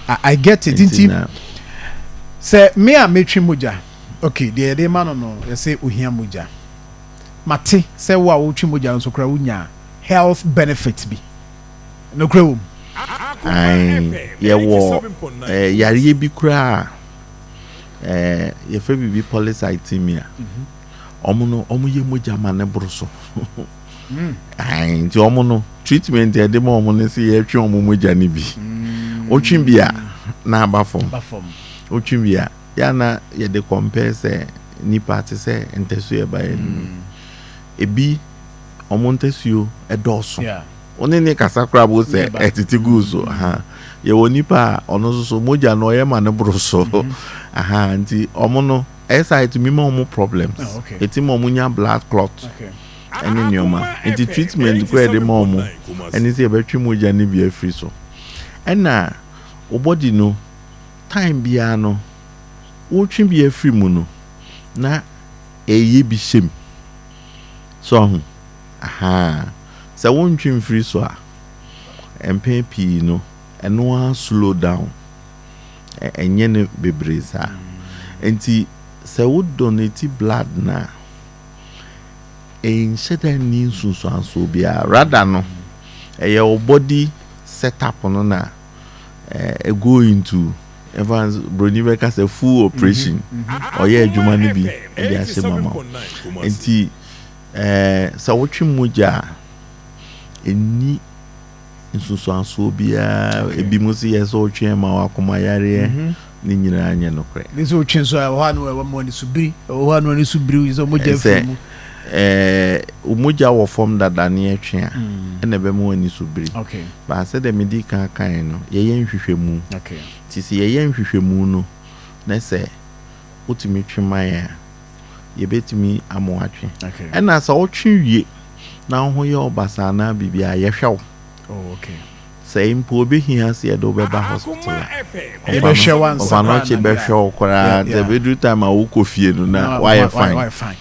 I get it. Nti sɛ me a metwe mogya, okay, deɛ yɛde ma no, yɛsɛ ohia mogya. Mate sɛ wo a wotwe mogya no nso koraa wonya health benefit bi. Nokorɛ wɔ mu? Yɛwɔ yareɛ bi koraa a yɛfrɛ biribi polycythemia. Ɔmo no, ɔmo yɛ mogya ma ne boro so. Nti ɔmo no, treatment yɛde ma ɔmo no sɛ yɛtwe ɔmo mogya no bi. Wotwe bi a, na aba fam. Wotwe bi a, yɛana yɛde compare sɛ nipa te sɛ ntasuo ɛba yɛ no, ebi ɔmo ntasuo ɛdɔɔso, wɔne ne kasa koraa bo sɛ ɛtete gu so ha. Yɛwɔ nipa a ɔno nso so mogya no ɔyɛ ma ne boro so aha, nti ɔmo no ɛsa ɛtumi ma ɔmo problems, ɛtumi ma ɔmo nya blood clot ɛne nneɛma. Nti treatment koraa yɛde ma ɔmo ɛne sɛ yɛbɛtwe mogya no bi afiri so. Ɛna o body no, time biara no wotwe bi afiri mu no na ɛyɛ bi hyɛ mu so ɔho aha. Sɛ wontwe mfiri so a, mpɛn pii no ɛno a slow down, ɛnyɛ no bebree saa. Nti sɛ wo donate blood na ɛnhyɛ da nni nsunsuansoɔ biara, rather no ɛyɛ wo body setup no na go into ɛfa broni bɛka sɛ full operation, ɔyɛ adwuma no bi ɛde ahyɛ mama. Nti sɛ wotwe mogya a, ɛnni nsunsuansoɔ biara. Ebi mu sɛ yɛ sɛ wotwe ma wakoma yareɛ ne nyinaa nyɛ nokorɛ. Ne sɛ wotwe nso a, ɛwɔ hɔ a no ɛwɔ mu ani so biri, ɛwɔ hɔ a no ani so biri sɛ mogya afiri mu. Mogya wɔ fam dada ne ɛtwe a, ɛna ɛbɛma w'ani so biri. Baa sɛ dɛ medi kan kan no, yɛyɛ nhwehwɛmu. Nti sɛ yɛyɛ nhwehwɛmu no na sɛ wotumi twe man a, yɛbɛtumi ama watwe. Ɛna sɛ wotwe wie na wo ho yɛ ɔbasaa anaa biribi a, yɛhwɛ wo. Sɛ mpo obɛhia sɛ yɛde wobɛba hospital a, yɛbɛhwɛ wo ansa. Ɔfa no kye bɛhwɛ wo koraa. Sɛ bɛduru time a wokɔ fie no na wayɛ fine. Wayɛ fine.